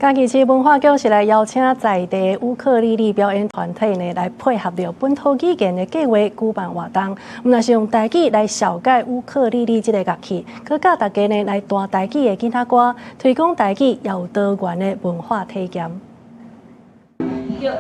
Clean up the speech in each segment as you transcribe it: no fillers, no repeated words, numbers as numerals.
嘉義市文化局是來邀請在地烏克麗麗表演團體呢，來配合著本土語言的計劃舉辦活動，毋但是用台語來紹介烏克麗麗這个樂器，閣教大家呢來彈台語的囡仔歌，推廣台語又多元的文化體驗。對，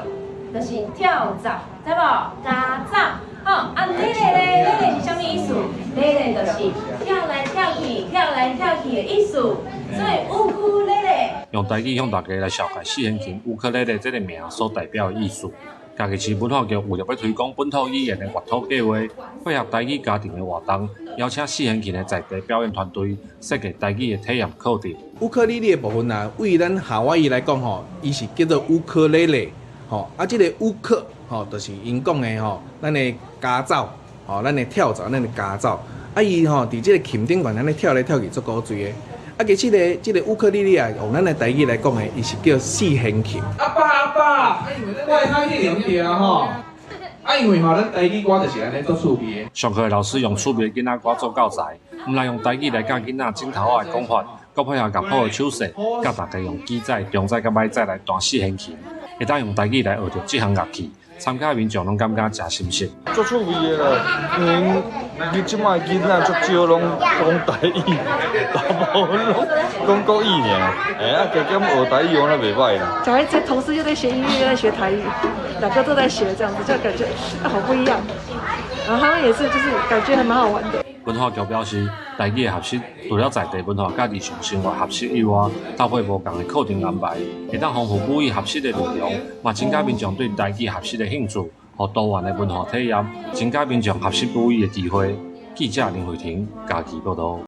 就是跳蚤，知無？曱甴，吼，啊，咧咧咧，咧咧是啥物意思？咧咧就是跳來跳去，跳來跳去的意思。所以烏克麗麗。用台語向大家來紹介四弦琴烏克麗麗這个名所代表的意思。嘉義市文化局為著欲推廣本土語言的樂土計劃，配合台語家庭的活動，邀請四弦琴的在地表演團隊設計台語的體驗課程。烏克麗麗的部分啊，對咱夏威夷來講吼，伊是叫做烏克麗麗，吼啊，這个烏克吼，就是𪜶講的吼，咱的曱甴，吼，咱的跳蚤，咱的曱甴，啊，伊吼佇這个琴頂懸按呢跳來跳去，足古錐的。啊，其實咧，這个烏克麗麗啊，用咱的台語來講的，伊是叫四弦琴。阿爸阿爸，我會較去兩對啊吼。啊，因為吼，咱台語歌就是按呢足趣味的。上課的老師用趣味的囡仔歌做教材，毋但用台語來教囡仔指頭仔的講法，閣配合樂譜的手勢，教大家用起指、中指佮䆀指來彈四弦琴，會當用台語來學著這項樂器。參加民眾攏感覺誠心適。足趣味的啦，因為伊這擺囡仔足少攏講台語，大部分攏講國語爾。欸，啊，加減學台語，我那袂䆀啦。小孩子同時又在學音樂，又在學台語，兩個都在學，這樣子就感覺好不一樣。然後他們也是，就是感覺還蠻好玩的。文化局表示，台語的學習除了在地文化佮日常生活學習以外，透過無仝的課程安排，會當豐富母語學習的內容，嘛增加民眾對台語學習的興趣，予多元的文化體驗，增加民眾學習母語的機會。記者林慧婷嘉義報導。